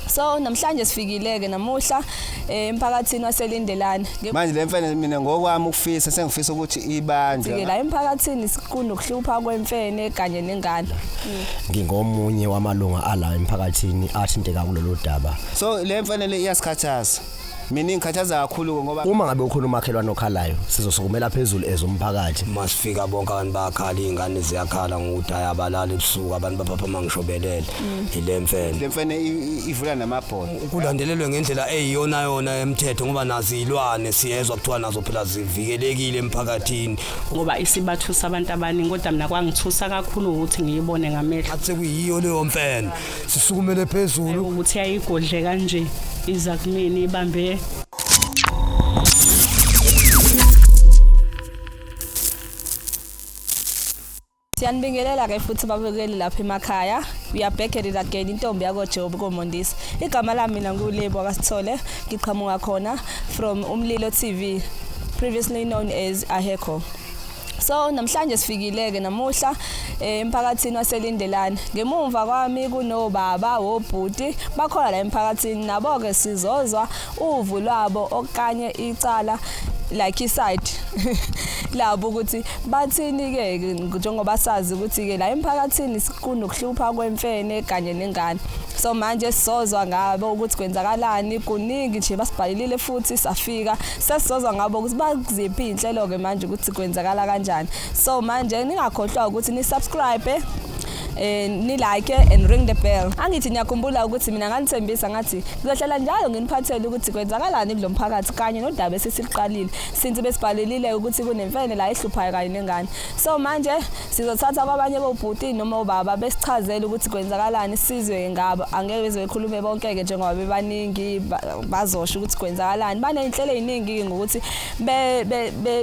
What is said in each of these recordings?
So namhlanje sifikile ke namuhla emphakathini waseLindelani. Manje le mfene mina ngokwami ukufisa sengifisa ukuthi ibanjwe. Ke la emphakathini kunokuhlupha kwemfene kanye nengane. Ngingomunye wamalunga ala emphakathini athinteka kulolu daba. So le mfene le iyasikhathaza. Mina ingikhathaza kakhulu ngoba uma ngabe ukhona umakhelwane okhalayo sizosukumela phezulu as umphakathi. Masifika bonke abantu bayakhala, izingane ziyakhala ngokuthi ayabalala ebusuku, abantu baphaphama ngisho belele. Ile mfene. Le mfene ivula namabhodo. Kulandelelwe ngendlela eyiyona yona emthetho ngoba nazo izilwane siyezwa kuthiwa nazo phela zivikelekile emphakathini. Ngoba isibathusa abantu abaningi, kodwa mina kwangithusa kakhulu ukuthi ngiyibone ngamehlo. Athi sekuyiyo leyo mfene. Sisukumele phezulu. Ukuthi yayigodle kanje iza kumina ibambe. Siyanibingelela ke futhi babukeli lapha emakhaya. We are back at it again, intombi yakoJob koMondisi. Igama lami mina nguLebo kaSithole, ngiqhamuka khona from Umlilo TV, previously known as Aheko. So namhlanje sifikile ke namuhla emphakathini waseLindelani. Ngemumva kwami kunobaba wobhuti bakhona la emphakathini, nabo ke sizozwa uvu lwabo okanye icala like iside labo ukuthi bathini ke, njengoba sazi ukuthi ke la emphakathini kunokuhlupha kwemfene kanye nengane. So manje sizozwa ngabo ukuthi kwenzakalani, kuningi nje basibhalelile futhi safika, sesizozwa ngabo ukuthi bakuziphi inhlelo ke manje ukuthi kwenzakala kanjani. So manje ningakhohlwa ukuthi ni subscribe, ni like and ring the bell. Angithi niyakhumbula ukuthi mina nganithembisa ngathi ngizohlala njalo nginiphathele ukuthi kwenzakalani kulo mphakathi kanye nodaba esesiqalile since besibhalelile ukuthi kunemfene la ehluphayo kanye nengane. So manje sizothatha kwabanye bobhuti noma obaba besichazele ukuthi kwenzakalani, sizwe ngabo. Angeke beze bekhulume bonke ke njengoba bebaningi, bazosho ukuthi kwenzakalani. Baneyinhlelo eziningi ngokuthi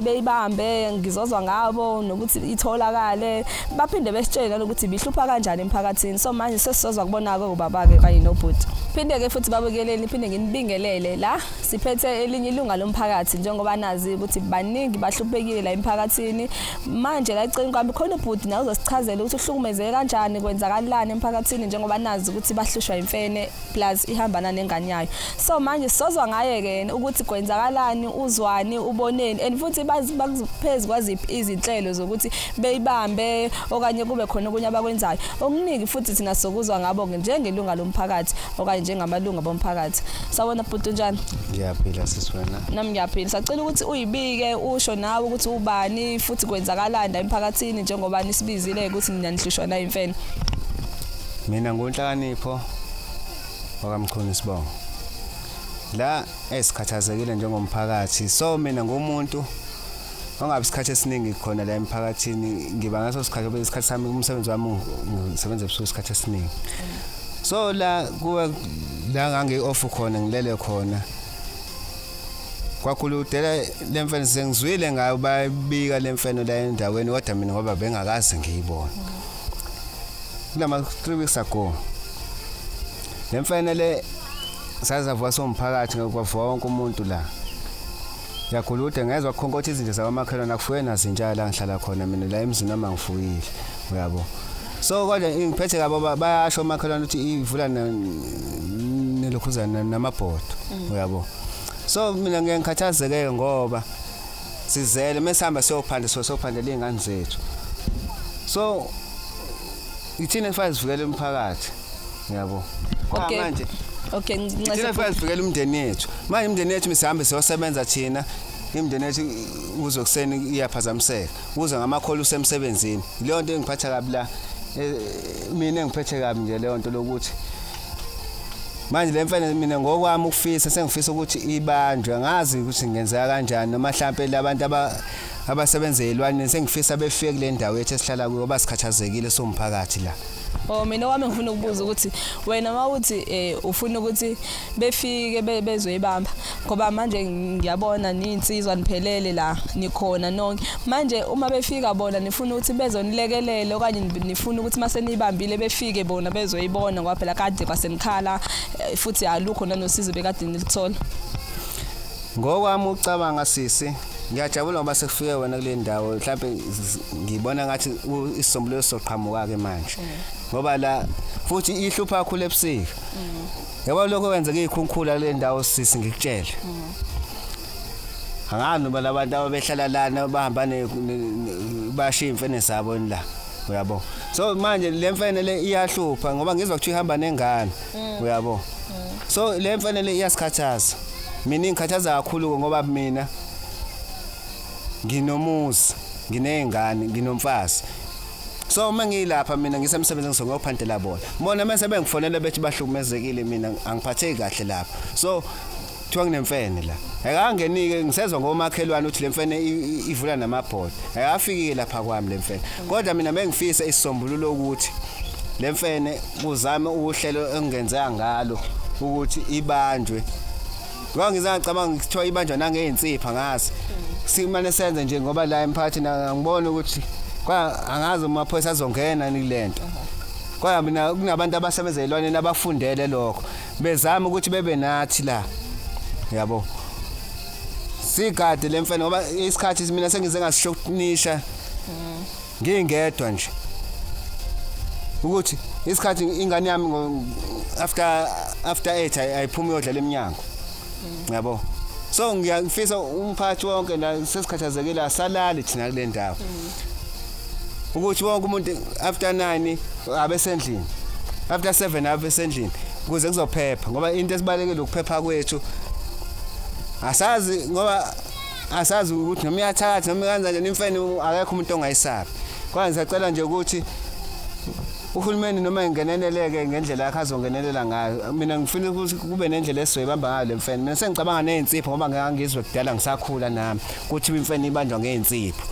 beyibambe, ngizozwa ngabo nokuthi itholakale, baphinde besitshele nalokuthi bihlupha kanjani emphakathini. So manje sesizozwa kubona ke ubaba ke kanye nobhuti. Phinde ke futhi babukeleni, phinde nginibingelele la siphethe elinye ilunga lomphakathi, njengoba nazi ukuthi baningi bahluphekile la emphakathini. Manje la eceleni kwami khona ubhuti nawe uzosichazela ukuthi uhlukumezeke kanjani, kwenzakalani emphakathini, njengoba nazi ukuthi bahlushwa imfene plus ihambana nengane yayo. So manje sizozwa ngaye ke ukuthi kwenzakalani, uzwani, uboneni, and futhi baphezulu kwaziphi izinhlelo zokuthi beyibambe okanye kube khona okunye abakwenzayo okuningi. Futhi thina sokuzwa ngabo ke njengelunga lomphakathi okanye njengamalunga bomphakathi. Sawubona bhuti, unjani? Ngiyaphila sisi, wena? Nami ngiyaphila. Sacela ukuthi uyibike, usho nawe ukuthi ubani futhi kwenzakalani la emphakathini, njengoba nisibizile ukuthi nina nihlushwa na imfene. Mina nguNhlakanipho wakaMchunu isibongo. La esikhathazekile njengomphakathi. So mina ngumuntu ongabe isikhathi esiningi khona la emphakathini, ngiba ngaso sikhathi ngoba isikhathi sami, umsebenzi wami, ngisebenza ebusuku isikhathi esiningi. So la kuwe la ngangi off khona, ngilele khona. Kwakhuludela lemfene, sengizwile ngayo bayibika lemfene la endaweni, kodwa mina ngoba bengakaze ngiyibone. Kulama 3 weeks ago lemfene le sazavuka somphakathi, ngokwavuka wonke umuntu la. Yakhulude ngezwe kukhonkotha izinto zakwamakhelwane, akufuye nazintsha la ngihlala khona mina la emzini noma ngifuyile, uyabo. So kodwa ingiphethe kabo, bayasho omakhelwane ukuthi ivula nelokhuzana namabhodo, uyabo. So mina ngeke ngikhathazeke ngoba sizele mesihamba siyophanda, siyophandela izingane zethu. So ithina esifanele sivikele umphakathi, uyabo. Manje ithina fanele sivikele umndeni yethu. Manje imindeni yethu misihambe siyosebenza thina, imindeni yethu kuze kuseni iyaphazamiseka, kuze ngamakholo usemsebenzini. Leyo nto engiphatha kabi la, mina engiphethe kabi nje leyo nto lokuthi manje le mfene mina ngokwami ukufisa sengifisa ukuthi ibanjwe. Angazi ukuthi ngenzeka kanjani, noma mhlampe labantu abasebenza ezilwaneni sengifisa befike kule ndawo yethu esihlala kuyo, basikhathazekile somphakathi la. Oh, mina wami ngifuna ukubuza ukuthi wena mawuthi ufuna ukuthi befike bezoyibamba, ngoba manje ngiyabona niyinsizwa niphelele la, nikhona nonke. Manje uma befika bona nifuna ukuthi bezonilekelela okanye nifuna ukuthi mase niyibambile befike bona bezoyibona, ngoba phela kade kwasenikhala futhi alukho nanosizo bekade nilithola? Ngokwami ucabanga sisi, ngiyajabula ngoba sekufike wena kule ndawo, mhlawumbe ngibona ngathi isisombululo sizoqhamuka ke manje. Ngoba la futhi ihlupha kakhulu ebusika. Yabo lokho kwenzeka ikhunkhula le ndawo sisi ngikutshele. Angazi noma labantu ababehlala lana bahamba bashiya imfene zabo la. Uyabo. So manje le mfene le iyahlupha ngoba ngizwa kuthiwa ihamba nengane. Uyabo. So le mfene le iyasikhathaza. Mina ingikhathaza kakhulu ngoba mina nginomuzi, nginezingane, nginomfazi. So uma ngilapha mina ngisemsebenzini ngizongiyophandela bona. Bona mase bengifonela bethi bahlukumezekile mina angiphatheki kahle lapha. So kuthiwa kunemfene la. Akangenike ngisezwa ngomakhelwane ukuthi lemfene ivula namabhodo. Akafiki lapha kwami lemfene. Kodwa mina bengifisa isisombululo ukuthi lemfene kuzame uhlelo engenzeka ngalo ukuthi ibanjwe. Ngoba ngizangicabanga kuthiwa ibanjwa nangezinsipha ngazi. Simane senze nje ngoba la emphakathini angiboni ukuthi kwa angazi amaphoyisa azongena kulento. Kodwa mina kunabantu abasebenza ezilwaneni abafundele lokho. Bezama ukuthi bebe nathi la. Yabo. Sigade lemfene ngoba isikhathi mina sengize ngasishokunisha. Ngingedwa nje. Ukuthi isikhathi ingane yami after 8 ayiphumi yodlala eminyango. Yabo. So ngiyafisa umphathi wonke la sesikhathazekile asalali thina kule ndawo. Ukuthi wonke umuntu after 9 abesendlini. After 7 abesendlini ukuze kuzophepha ngoba into esibalekile ukuphepha kwethu. Asazi ngoba asazi ukuthi noma iyathatha noma kanjani imfene akekho umuntu ongayisabi. Kodwa ngisacela nje ukuthi uhulumeni noma engeneleleke ngendlela yakhe azongenelela ngayo. Mina ngifuna ukuthi kube nendlela esizoyibamba ngayo lemfene. Mina sengicabanga nezinsipho ngoba ngeke ngizwe kudala ngisakhula nami ukuthi imfene ibanjwa ngezinsipho.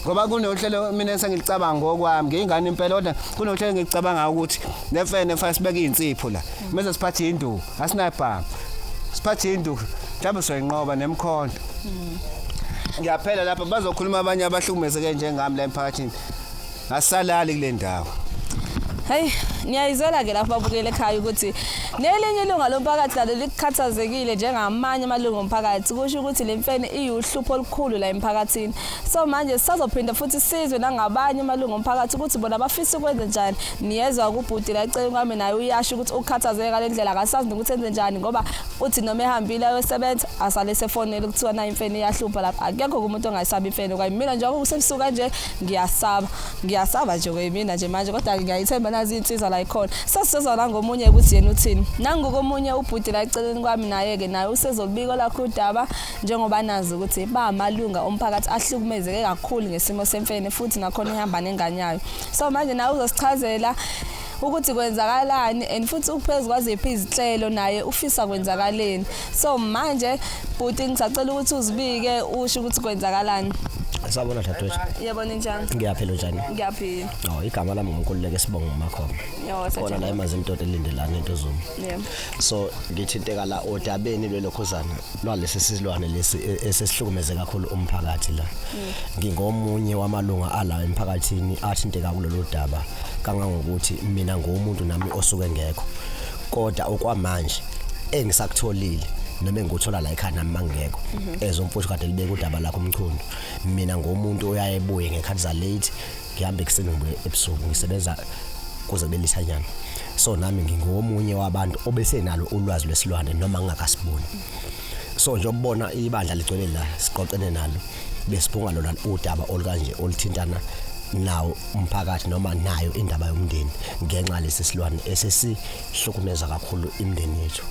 Ngoba kunohlelo mina esengicabanga ngokwami ngiyingane impela kodwa kunohlelo engicabanga ukuthi lemfene fanele sibeke izinsipho la. Mase siphathe induku, asinayibhamu. Siphathe induku, mhlawumbe soyinqoba nemkhonto. Ngiyaphela lapha bazokhuluma abanye abahlukumezeke njengami la emphakathini. Asalali kule ndawo. Hey, niyayizwela ke lapho babukele ekhaya ukuthi nelinye ilunga lomphakathi nalo likhathazekile njengamanye amalungu omphakathi kusho ukuthi le mfene iyuhlupho olukhulu la emphakathini. So manje sisazophinda futhi sizwe nangabanye amalungu omphakathi ukuthi bona bafisa ukwenza njani. Niyezwa kubhuti la eceleni kwami naye uyasho ukuthi ukhathazeke ngale ndlela akasazi nokuthi enze njani ngoba uthi noma ehambile ayosebenza asale sefonela kuthiwa nayo imfene iyahlupha lapha. Akekho umuntu ongayisabi imfene kwayimina njengoba kusebusuku nje ngiyasaba. Ngiyasaba nje kwemina nje manje kodwa ngiyayithemba nazi insizwa la ikhona. Sesizozwa nangomunye ukuthi yena uthini. Nangokomunye ubhuti la eceleni kwami naye ke naye usezolubika lakho udaba njengoba nazi ukuthi ba amalunga omphakathi ahlukumezeke kakhulu ngesimo semfene futhi nakhona ihamba nengane yayo. So manje nawe uzosichazela ukuthi kwenzakalani and futhi uphezu kwaziphi izinhlelo naye ufisa kwenzakaleni. So manje bhuti ngisacela ukuthi uzibike usho ukuthi kwenzakalani. Sawubona dadewethu. Yebo ninjani? Ngiyaphila njani? Ngiyaphila. Oh igama lami nguNkululeko Sibongo Makhoma. Yebo Khona la eMazimtoti elindelana into zuma. Yebo. So ngithinteka la odabeni lwelokhuzana lwalesi silwane lesi esesihlukumeze kakhulu umphakathi la. Ngingomunye wamalunga ala emphakathini athinteka kulolu daba kangangokuthi mina ngumuntu nami osuke ngekho. Kodwa okwamanje engisakutholile noma engikuthola la ekhaya nami mangekho ezomfuthu kade libeka udaba lakho umchunu mina ngumuntu oyayebuye ngekhathi za late ngihamba ekuseni ngibuye ebusuku ngisebenza kuze kube lithanyana so nami ngingomunye wabantu obesenalo ulwazi lwesilwane noma ngingakasiboni so nje ubona ibandla ligcwele la siqoqene nalo besibunga lona udaba olukanje oluthintana nawo umphakathi noma nayo indaba yomndeni ngenxa lesi silwane esesihlukumeza kakhulu imindeni yethu.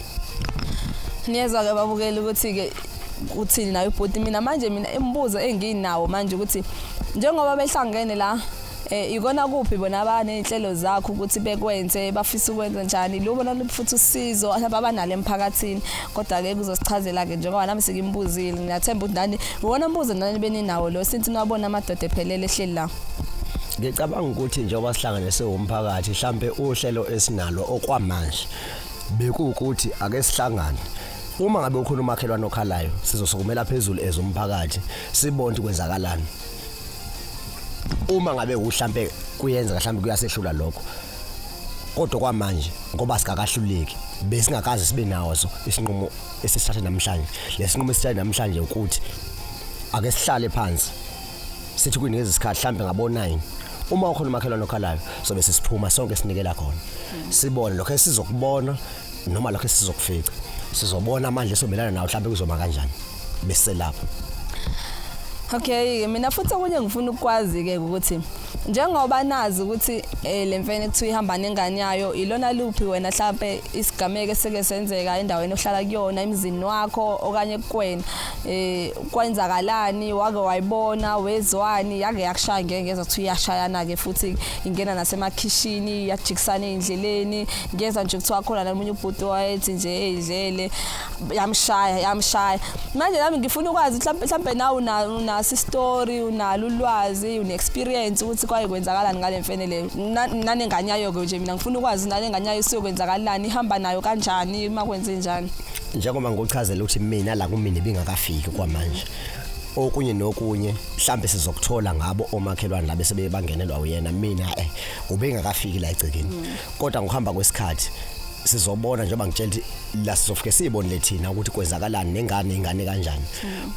Niyezwa ke babukeli ukuthi ke uthini nayo ubhuti. Mina manje mina imibuzo enginawo manje ukuthi njengoba behlangene la ikona kuphi bona abanezinhlelo zakho ukuthi bekwenze bafisa ukwenza njani lubona futhi usizo abanalo emphakathini kodwa ke kuzosichazela ke njengoba nami sikimbuzile ngiyathemba ukuthi nani uwona mbuzo nani beninawo lo since niwabona amadoda ephelele ehleli la. Ngicabanga ukuthi njengoba sihlanganise umphakathi mhlambe uhlelo esinalo okwamanje bekuwukuthi ake sihlangane uma ngabe ukhona umakhelwane okhalayo sizosukumela phezulu ezomphakathi sibone ukuthi kwenzakalani. Uma ngabe uhlambe kuyenzeka mhlambe kuyasehlula lokho kodwa kwamanje ngoba sikakahluleki besingakaze sibe naso isinqumo esisithathe namhlanje. Lesinqumo esithathe namhlanje ukuthi ake sihlale phansi sithi kunikeza isikhathi mhlambe ngabo 9 Uma ukhona umakhelwane okhalayo, sobe sisiphuma sonke sinikela khona, sibone lokho esizokubona noma lokho esizokufica, sizobona amandla esomelana nawo, mhlawumbe kuzoma kanjani bese lapho. Okay, mina futhi okunye ngifuna ukwazi ke ukuthi njengoba nazi ukuthi le mfene kuthiwa ihamba nengane yayo, ilona luphi wena mhlambe isigameko eseke senzeka endaweni ohlala kuyona, emzini wakho okanye kuwena, kwenzakalani, wake wayibona, wezwani, yake yakushaya? Ngeke ngezwa kuthiwa iyashayana ke futhi, ingena nasemakhishini, iyajikisana ey'ndleleni. Ngezwa nje kuthiwa khona nomunye ubhuti wayethi nje ey'dlele yamshaya yamshaya. Manje nami ngifuna ukwazi mhlambe nawe unaso istory, unalo ulwazi, une-experience ukuthi kwaye kwenzakalani ngale mfene leyo nanengane yayo-ke. Nje mina ngifuna ukwazi nalengane yayo isiyokwenzakalani, ihamba nayo kanjani, uma kwenze njani. Njengoba ngikuchazela ukuthi mina la kumina ibingakafiki kwamanje, okunye nokunye mhlambe sizokuthola ngabo omakhelwane labe sebebangenelwa uyena. Mina ubengakafiki la egcekeni, kodwa ngokuhamba kwesikhathi sizobona, njengoba ngitshela ukuthi la sizofike siyibonile thina ukuthi kwenzakalani nengane, ingane kanjani.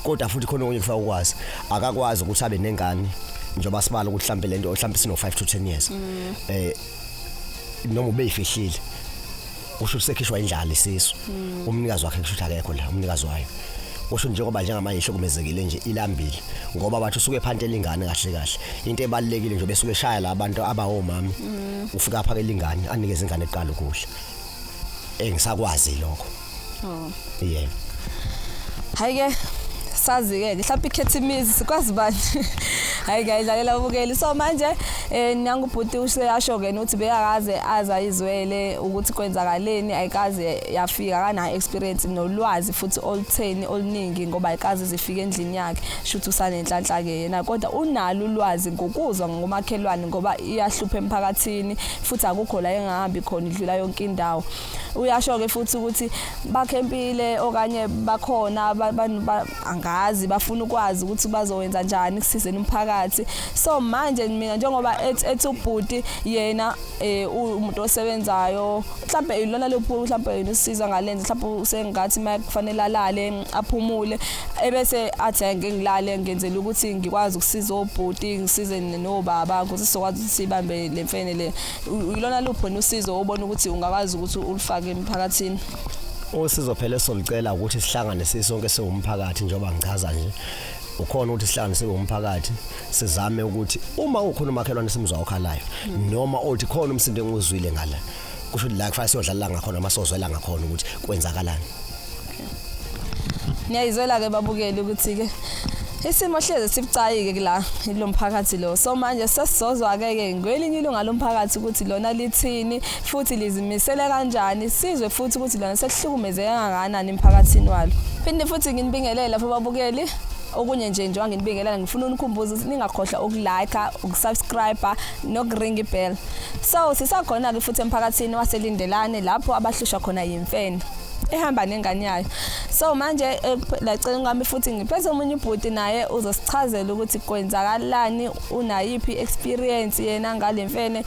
Kodwa futhi khona okunye kufaka ukwazi, akakwazi ukuthi abe nengane njengoba sibala ukuthi mhlambe lento mhlambe sino 5 to 10 years, noma ubeyifihlile, kusho ukuthi sekhishwa indlala isisu, umnikazi wakhe kusho ukuthi akekho la, umnikazi wayo. Kusho njengoba njengamanje ihlukumezekile nje, ilambile, ngoba bathi usuke ephantela ingane. Kahle kahle into ebalekile nje, besuke eshaya la abantu abawomama, ufika aphakela ingane, anikeze ingane eqala ukudla. Engisakwazi lokho. Oh. Yebo. Hayi-ke, sazi-ke mhlawumbe ikhetha imizi, sikwazi bani. Hayi-ke, ayidlalela ubukeli. So manje nangu ubhuti useyasho-ke ukuthi bekakaze aze ayizwele ukuthi kwenzakaleni, ayikaze yafika, akanayo experience nolwazi futhi olutheni oluningi ngoba ayikaze zifike endlini yakhe. Shuthi usanenhlanhla-ke yena, kodwa unalo ulwazi ngokuzwa ngomakhelwane ngoba iyahlupha emphakathini futhi akukho la engahambi khona, idlula yonke indawo. Uyasho-ke futhi ukuthi bakhempile okanye bakhona angazi, bafuna ukwazi ukuthi bazowenza njani kusizeni umphakathi. So manje mina njengoba ethi ubhuti yena umuntu osebenzayo, mhlambe ilona luphi mhlambe yena usiza ngalenza, mhlambe usengathi makufanele alale aphumule, ebese athi hayi, ngeke ngilale, ngenzela ukuthi ngikwazi ukusiza obhuti, ngisize nobaba ukuthi sizokwazi ukuthi sibambe le mfene le. Ilona luphi wena usizo obona ukuthi ungakwazi ukuthi ulufake emphakathini? Usizo phela esolucela ukuthi sihlangane sisonke siwumphakathi, njengoba ngichaza nje, ukhona ukuthi sihlangane siwumphakathi, sizame ukuthi uma ukhona umakhelwane simzwa okhalayo noma othi khona umsindo engiwuzwile ngala, kusho ukuthi la kufanele siyodlalela ngakhona noma sozwela ngakhona ukuthi kwenzakalani. Niyayizwela-ke babukeli ukuthi-ke isimo hleze sibucayi-ke kula ilo mphakathi lo. So manje sesizozwa-ke ke ngwelinye ilunga lomphakathi ukuthi lona lithini futhi lizimisele kanjani, sizwe futhi ukuthi lona sekuhlukumezeke kangakanani emphakathini walo. Phinde futhi nginibingelele lapho babukeli. Okunye nje, njengoba nginibingelela, ngifuna unikhumbuza ukuthi ningakhohlwa ukulike, ukusubscribe nokuringa ibell. So sisakhona-ke futhi emphakathini waseLindelane lapho abahlushwa khona yimfene ehamba nengane yayo. So manje la eceleni kwami futhi ngiphethe omunye ubhuti, naye uzosichazela ukuthi kwenzakalani, unayiphi experience yena ngale mfene,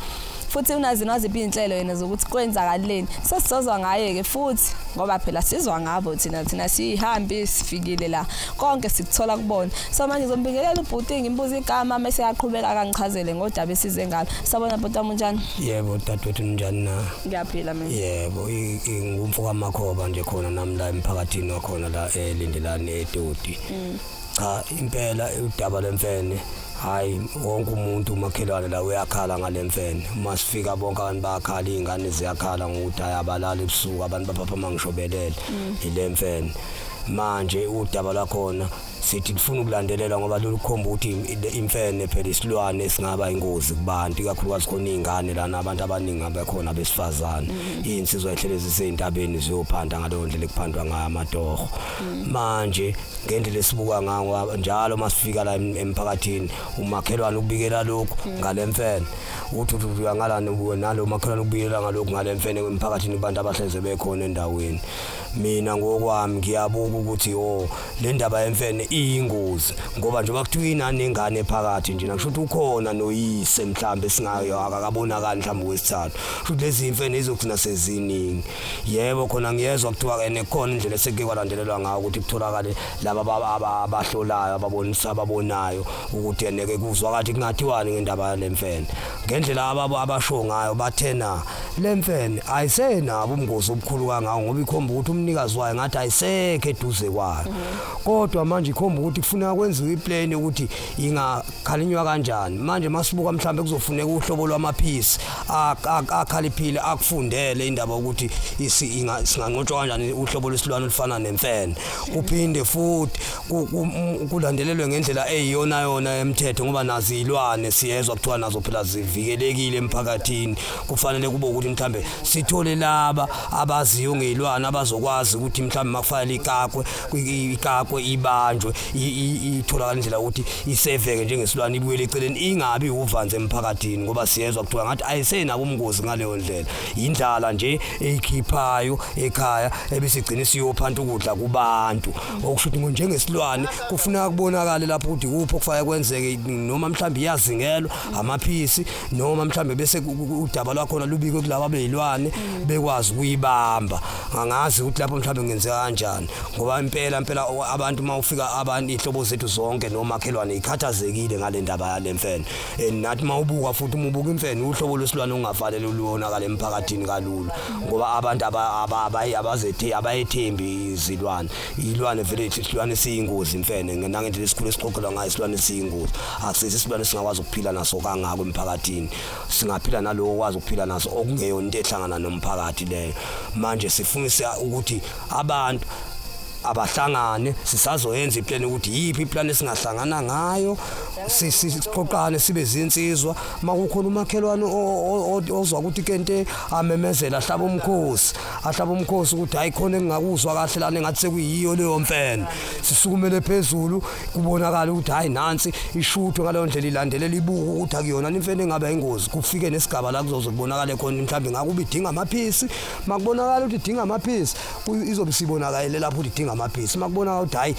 futhi unazi naziphi iy'nhlelo yena zokuthi kwenzakaleni. Sesizozwa ngaye-ke futhi ngoba phela sizwa ngabo thina, thina siyihambi, sifikile la, konke sikuthola kubona. So manje ngizombingelela ubhuti, ngimbuza igama, mese yaqhubeka akangichazele ngodaba esize ngalo. Sabona bhuti wami, unjani? Yebo dadewethu, ninjani na? Ngiyaphila mina. Yebo, ngumfo kaMakhoba nje khona nami la emphakathini wakhona la eLindelani eToti. Cha, impela udaba lemfene, hayi, wonke umuntu umakhelwane la uyakhala ngalemfene. Uma sifika bonke abantu bayakhala, izingane ziyakhala ngokuthi hayi, abalali ebusuku, abantu baphaphama ngisho belele ilemfene. Manje udaba lwakhona sithi lifuna ukulandelelwa ngoba lukhomba ukuthi imfene phela isilwane esingaba ingozi kubantu, ikakhulukazi khona izingane lana, abantu abaningi abekhona besifazane, iy'nsizwa ehlele zisey'ntabeni ziyophanda ngaleyo ndlela ekuphandwa ngayo amatoho. Manje ngendlela esibuka ngayo, njalo masifika la emphakathini, umakhelwane ukubikela lokhu ngalemfene, uthi uthi uyangalana nalo umakhelwane ukubikela ngalokhu ngalemfene emphakathini, kubantu abahleze bekhona endaweni. Mina ngokwami ngiyabuka. lokho ukuthi oh le ndaba yemfene iyingozi, ngoba njengoba kuthiwa inanengane phakathi nje, nakusho ukuthi ukhona noyise mhlambe singayo akakabonakali mhlambe wesithathu, kusho ukuthi lezi imfene izogcina seziningi. Yebo khona ngiyezwa kuthiwa ene khona indlela eseke kwalandelelwa ngayo ukuthi kutholakale laba abahlolayo, ababonisa, ababonayo ukuthi eneke kuzwa kathi kungathiwani ngendaba yalemfene. Ngendlela ababo abasho ngayo bathena lemfene ayisenabo ubungozi obukhulu kangako, ngoba ikhomba ukuthi umnikazi wayo ngathi ayisekho eduze kwayo. Kodwa manje ikhomba ukuthi kufuneka kwenziwe iplan ukuthi ingakhalinywa kanjani. Manje masibuka mhlambe kuzofuneka uhlobo lwamaphisi akhaliphile akufundele indaba ukuthi singanqotshwa kanjani uhlobo lwesilwane olufana nemfene. Kuphinde futhi kulandelelwe ngendlela eyiyona yona emthetho, ngoba nazi izilwane siyezwa kuthiwa nazo phela zivikelekile emphakathini. Kufanele kube ukuthi mhlambe sithole laba abaziyo ngezilwane abazokwazi ukuthi mhlambe makufanele ikakwe ibanjwe, itholakala indlela ukuthi iseveke njengesilwane, ibuyele eceleni, ingabi uvanzi emphakathini, ngoba siyezwa kuthiwa ngathi ayisenabo ubungozi ngaleyo ndlela. Indlala nje eyikhiphayo ekhaya ebisigcina isiyophanta ukudla kubantu, okusho ukuthi njengesilwane kufuneka kubonakale lapho ukuthi kuphi okufanele kwenzeke, noma mhlambe iyazingelwa amaphisi, noma mhlambe bese udaba lwakhona lubikwe kulaba bezilwane bekwazi ukuyibamba. Angazi ukuthi lapho mhlambe kungenzeka kanjani, ngoba impela impela abantu mawufika abantu ihlobo zethu zonke nomakhelwane ikhathazekile ngale ndaba yalemfene. Nathi mawubuka futhi uma ubuka imfene uhlobo lwesilwane ongafanele lubonakale emphakathini kalula, ngoba abantu abayethembi izilwane. Ilwane vele isilwane siyingozi imfene, nangendlela esikhulu esixoxelwa ngayo isilwane siyingozi. Akusisi isilwane singakwazi ukuphila naso kangako emphakathini, singaphila nalowo okwazi ukuphila naso okungeyona into ehlangana nomphakathi leyo. Manje sifuna ukuthi abantu abahlangane, sisazoyenza iplan ukuthi yiphi iplan esingahlangana ngayo, siqoqane sibe zinsizwa. Makukhona umakhelwane ozwa ukuthi kente amemezela ahlaba umkhosi ukuthi hayi khona engingakuzwa kahle lana engathi sekuyiyo leyo mfene, sisukumele phezulu kubonakala ukuthi hayi nansi ishuthwe ngaleyo ndlela, ilandelela ibuku ukuthi akuyona imfene engaba ingozi. Kufike nesigaba la kuzoze kubonakale khona mhlawumbe ngakuba idinga amaphisi, makubonakala ukuthi idinga amaphisi izobe sibonakale lapho ukuthi idinga amaphisi. Makubonakala ukuthi hayi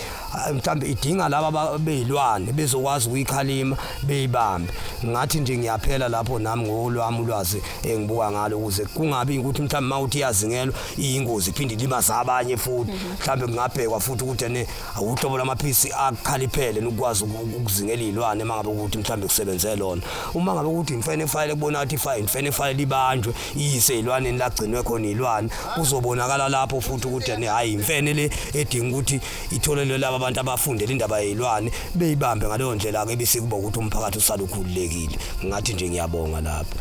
mhlawumbe idinga laba bezilwane bezokwazi ukuyikhalima beyibambe. Ngathi nje ngiyaphela lapho nami ngolwami ulwazi engibuka ngalo, ukuze kungabi ukuthi mhlawumbe mawuthi iyazingelwa iyingozi iphinde ilimaze abanye futhi. Mhlawumbe kungabhekwa futhi ukuthi ene uhlobo lwamaphisi akhaliphele nokwazi ukuzingela izilwane mangabe ukuthi mhlawumbe kusebenze lona. Uma ngabe ukuthi imfene efanele kubona ukuthi imfene efanele ibanjwe iyise izilwaneni lagcinwe khona izilwane, kuzobonakala lapho futhi ukuthi ene hayi imfene le edinga ukuthi itholelwe laba abantu abafundela indaba yezilwane beyibambe ngaleyo ndlela ke, bese kuba ukuthi umphakathi usalukhululekile. Ngathi nje ngiyabonga lapho.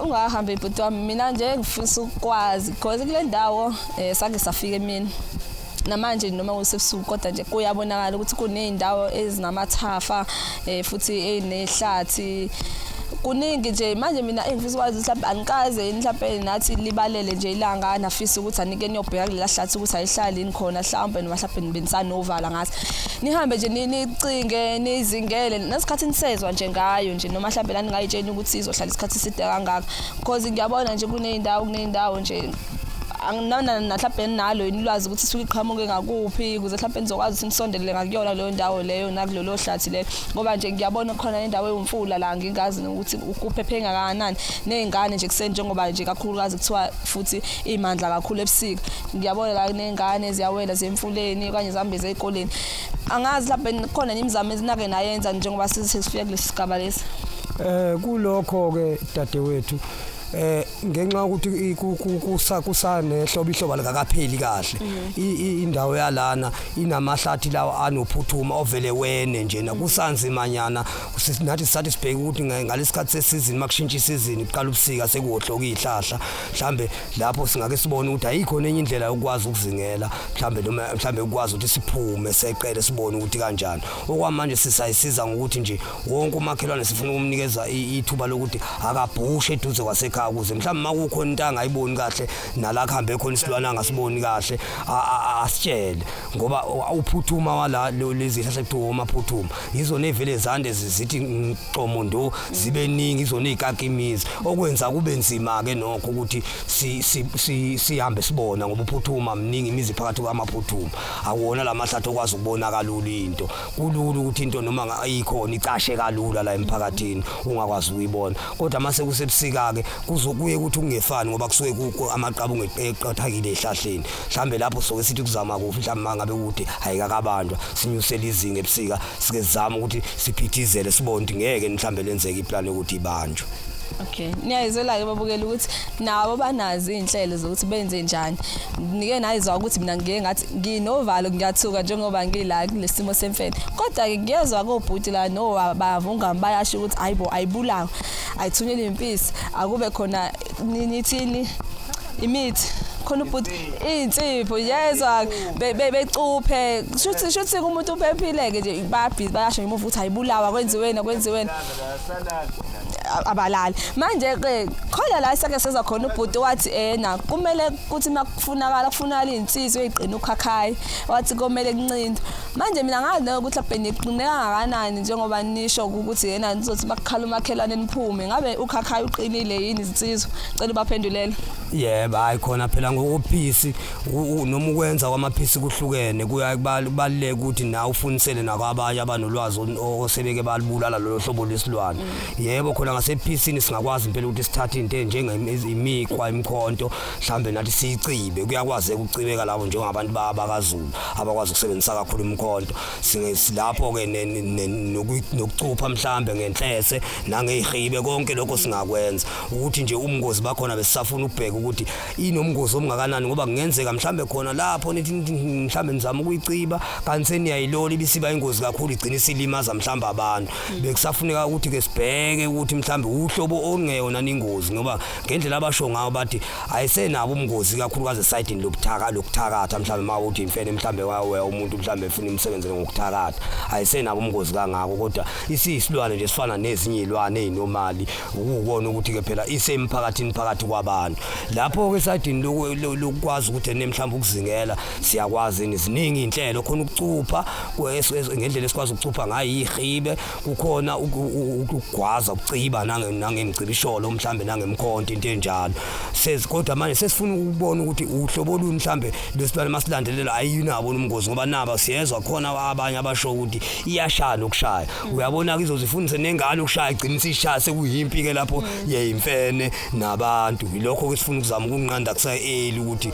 Ungahambi bhuti wami, mina nje ngifisa ukwazi because kule ndawo sake safika emini namanje noma kusebusuku, kodwa nje kuyabonakala ukuthi kuney'ndawo ezinamathafa futhi ezinehlathi kuningi nje. Manje mina engifisa ukwazi mhlawumbe anikaze mhlawumbe nathi libalele nje ilanga nafisa ukuthi anike niyobheka kulela hlathi ukuthi ayihlali yini khona mhlawumbe, noma mhlawumbe nibenisanovala ngathi nihambe nje nicinge nizingele nesikhathi nisezwa nje ngayo nje, noma mhlawumbe nani ngayitsheni ukuthi izohlala isikhathi eside kangaka, because ngiyabona nje kuney'ndawo nje anginana mhlawumbe nalo ulwazi ukuthi isuke iqhamuke ngakuphi, ukuze mhlawumbe nizokwazi ukuthi nisondelele ngakuyona leyo ndawo leyo nakulolo hlathi leyo, ngoba nje ngiyabona khona indawo ewumfula la ngingazi nokuthi kuphephe ngakanani nezingane nje kuseni, njengoba nje kakhulukazi kuthiwa futhi imandla kakhulu ebusika. Ngiyabona la kunezingane ziyawela zemfuleni okanye zihambe ezikoleni. Angazi mhlawumbe khona imizamo ezinake nayenza njengoba sesifika kulesi sigaba lesi. Kulokho ke dadewethu, ngenxa yokuthi kusanehlobo ihlobo likakapheli kahle, indawo yalana inamahlathi lawa anophuthuma ovele wene nje nakusanzimanyana. Nathi sisathi sibheke ukuthi ngalesikhathi sesizini makushintsha isizini kuqala ubusika sekuwohloka izihlahla, mhlambe lapho singake sibone ukuthi ayikho nenye indlela yokwazi ukuzingela, mhlambe noma mhlambe ukwazi ukuthi siphume seqele sibone ukuthi kanjani. Okwamanje sisayisiza ngokuthi nje wonke umakhelwane sifuna ukumnikeza ithuba lokuthi akabhushe eduze kwasekhaya. ekhaya ukuze mhlawumbe makukhona into angayiboni kahle nala kuhambe khona isilwane angasiboni kahle asitshele, ngoba uphuthuma wala lezi zihlahla kuthiwa omaphuthuma yizona ey'vele zande zithi ngixomondo zibe ningi, izona ey'kaka imizi, okwenza kube nzima-ke nokho ukuthi sihambe sibona, ngoba uphuthuma mningi imizi phakathi kwamaphuthuma, akuwona la mahlathi okwazi ukubona kalula into. Kulula ukuthi into noma ikhona icashe kalula la emphakathini ungakwazi ukuyibona, kodwa mase kusebusika-ke kuzokuye ukuthi kungefani, ngoba kusuke amaqabunga eqathakile ehlahleni. Mhlambe lapho soke sithi kuzama kufi, mhlambe mangabe kude ayikakabanjwa, sinyusele izinga ebusika, sike sizame ukuthi siphithizele sibone ukuthi ngeke mhlambe lenzeke iplani yokuthi ibanjwe. Okay, niyayizwela-ke babukela ukuthi nabo banazo iy'nhlelo zokuthi benze njani. Nike nayizwa ukuthi mina ngike ngathi nginovalo, ngiyathuka njengoba ngila kulesi simo semfene, kodwa-ke ngiyezwa kobhuti la nobavungami bayasho ukuthi hayi bo, ayibulawe, ayithunyelwe impisi, akube khona nithini imithi khona ubhuti iy'nsipho yezwa becuphe shuthi umuntu uphephile-ke nje, bayabhizi bayasho ngemuva ukuthi ayibulawa, kwenziweni kwenziweni, abalali. Manje-ke khona la esake sezwa khona ubhuti wathi ena kumele kuthi makufunakala kufunakala iy'nsizwa ey'qina ukhakhayi, wathi komele kuncinde. Manje mina ngazi ukuthi lapho niqine kangakanani njengoba nisho ukuthi yena nizothi bakukhala umakhelwane niphume, ngabe ukhakhayi uqinile yini izinsizwa? Cela ubaphendulele. Yebo, hayi khona phela ngokuphisi noma ukwenza kwamaphisi kuhlukene, kuya kubaluleka ukuthi nawe ufunisele nakwabanye abanolwazi osebeke balibulala lolo hlobo lwesilwane. Yebo, khona ngasephisini singakwazi impela ukuthi sithathe into enjengemiqwa imikhonto mhlambe nathi siyicibe, kuyakwazeka ukucibeka labo njengabantu bakaZulu abakwazi ukusebenzisa kakhulu imikhonto. Lapho-ke nokucupha mhlambe ngenhlese nangey'hibe, konke lokho singakwenza. Ukuthi nje umngozi bakhona besisafuna ukubheka ukuthi inomngozi omngakanani, ngoba kungenzeka mhlambe khona lapho nithi mhlambe nizama ukuyiciba kanti seniyayilola ibisiba ingozi kakhulu, igcina isilimaza mhlambe abantu. Bekusafuneka ukuthi-ke sibheke ukuthi mhlambe uhlobo olungeyona ingozi, ngoba ngendlela abasho ngayo bathi ayisenabo umngozi kakhulukazi esayidini lokuthakatha, mhlambe uma uthi imfene mhlambe wawe umuntu mhlambe efuna imsebenzele ngokuthakatha, ayisenabo umngozi kangako, kodwa isiyisilwane nje sifana nezinye iy'lwane ey'nomali, ukubona ukuthi-ke phela isemphakathini phakathi kwabantu. Lapho-ke esayidini lokukwazi ukuthi ene mhlawumbe ukuzingela siyakwazi, ziningi iy'nhlelo khona ukucupha ngendlela esikwazi ukucupha ngayo iy'hibe, kukhona ukugwaza ukuciba nangemcibisholo mhlambe nangemkhonto into enjalo. Kodwa manje sesifuna ukubona ukuthi uhlobo oluni mhlambe lwesilwane masilandelela ayinabo umngozi, ngoba naba siyezwa khona abanye abasho ukuthi iyashaya nokushaya. Uyabona-ke izozifundise nengane ukushaya, igcina isishaya sekuyimpi-ke lapho yeyimfene nabantu. Yilokho-ke sifuna ukuzama ukunqanda kusa-early ukuthi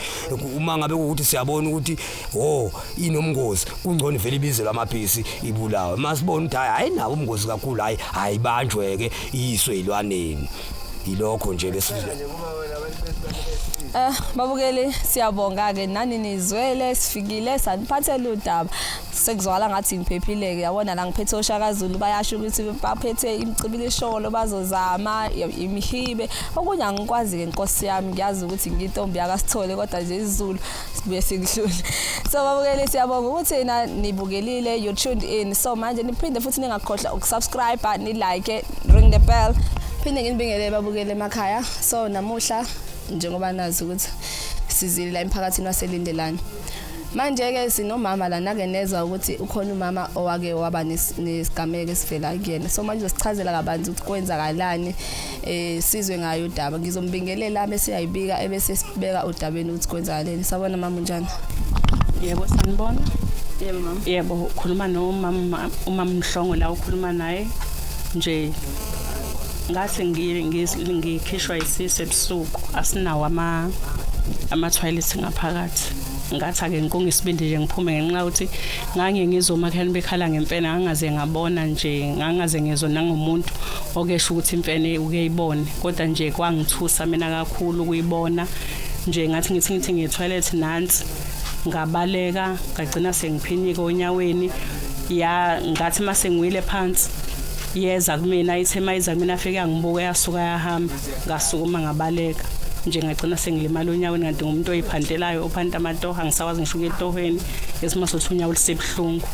uma ngabe kuwukuthi siyabona ukuthi oh inomngozi, kungcono vele ibizelwe amaphisi ibulawe. Masibona ukuthi hayi ayinawo umngozi kakhulu, hayi ayibanjwe-ke iyiswe ey'lwaneni. Yilokho nje besifuna. Babukeli siyabonga-ke nani nizwele, sifikile saniphathela udaba. Sekuzwakala ngathi ngiphephile-ke, yabona la ngiphethe oShaka Zulu bayasho ukuthi baphethe imicibilisholo bazozama imihibe. Okunye angikwazi-ke nkosi yami, ngiyazi ukuthi ngiyintombi yakaSithole kodwa nje isiZulu sibuye sikuhlule. So babukeli siyabonga ukuthi na nibukelile, you tuned in. So manje niphinde futhi ningakhohlwa ukusubscribe, ni like, ring the bell. Phinde nginibingelele babukele emakhaya. So namuhla njengoba nazi ukuthi sizile la emphakathini waseLindelani. Manje-ke sinomama la, nake nezwa ukuthi ukhona umama owake waba nesigameko esivela kuyena. So manje uzosichazela kabanzi ukuthi kwenzakalani, sizwe ngayo udaba. Ngizombingelela bese uyayibika ebese sibeka udabeni ukuthi kwenzakaleni. Sabona mama, unjani? Yebo, sanibona. Yebo mama. Yebo, ukhuluma nomama umama Mhlongo la ukhuluma naye nje. Ngathi ngikhishwa isisu ebusuku, asinawo ama toilet ngaphakathi. Ngathi ake ngiqunge isibindi nje ngiphume, ngenxa yokuthi ngange ngizwe omakhelwane bekhala ngemfene, ngangaze ngabona nje, ngangaze ngizwe nangomuntu okesho ukuthi imfene ukeyibone, kodwa nje kwangithusa mina kakhulu ukuyibona nje. Ngathi ngithi ngiye toilet nansi, ngabaleka ngagcina sengiphinyika onyaweni. Ya, ngathi mase ngiwile phansi yeza kumina, ithe mayiza kumina afike yangibuka yasuka yahamba, ngasukuma ngabaleka nje, ngagcina sengilimala onyaweni. Kanti ngumuntu oyiphantelayo, ophanta amatoho, angisakwazi ngisho ukuya etohweni ngesimo sokuthi unyawo lusebuhlungu.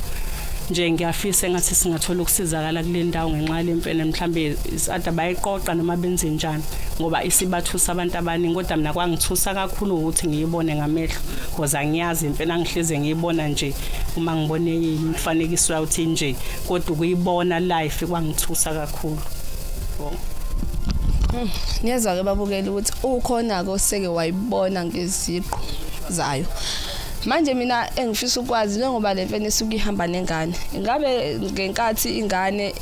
Nje ngiyafisa engathi singathola ukusizakala kule ndawo ngenxa lemfene, mhlambe isada bayiqoqa noma benze njani, ngoba isibathusa abantu abaningi. Kodwa mina kwangithusa kakhulu ukuthi ngiyibone ngamehlo, because angiyazi imfene, angihleze ngiyibona nje uma ngibone imifanekiso yayo uthi nje, kodwa ukuyibona live kwangithusa kakhulu. Niyezwa ke babukeli ukuthi ukhona ke oseke wayibona ngeziqu zayo. Manje mina engifisa ukwazi, njengoba le mfene isuke ihamba nengane, ingabe ngenkathi ingane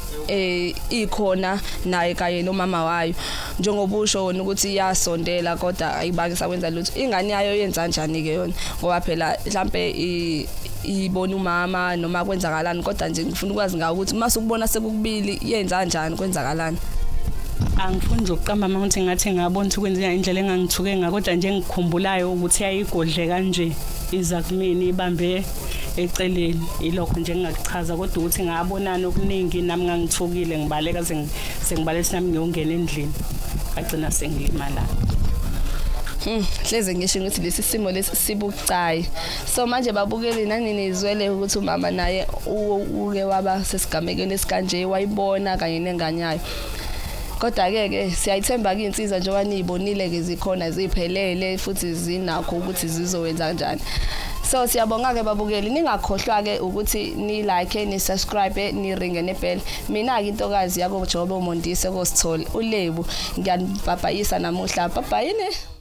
ikhona naye kanye nomama wayo, njengoba usho wona ukuthi iyasondela kodwa ayibange sakwenza lutho, ingane yayo yenza kanjani ke yona? Ngoba phela mhlambe ibona umama noma kwenzakalani, kodwa nje ngifuna ukwazi ngawo ukuthi uma sukubona sekukubili yenza kanjani, kwenzakalani? Angifuni nje ukuqamba amanga ukuthi ngathi ngabona ukuthi kwenzeka indlela engangithuke ngayo, kodwa nje engikhumbulayo ukuthi yayigodle kanje iza kumina ibambe eceleni. Ilokho nje engingakuchaza, kodwa ukuthi ngabonana okuningi nami ngangithukile, ngibaleka sengibaleka nami ngiyongena endlini, ngagcina sengilimala. Hleze ngisho ukuthi lesi simo lesi sibucayi. So manje babukeli, nani nizwele ukuthi umama naye uke waba sesigamekweni esikanje, wayibona kanye nengane yayo. Kodwa ke ke siyayithemba ke insizwa, njengoba niyibonile ke zikhona ziphelele futhi zinakho ukuthi zizowenza kanjani. So siyabonga ke babukeli, ningakhohlwa ke ukuthi ni like, ni subscribe, ni ringe ne bell. Mina ke intokazi yako Jobe uMondise koSithole uLebu, ngiyanibhabhayisa namuhla. Bye bye ne.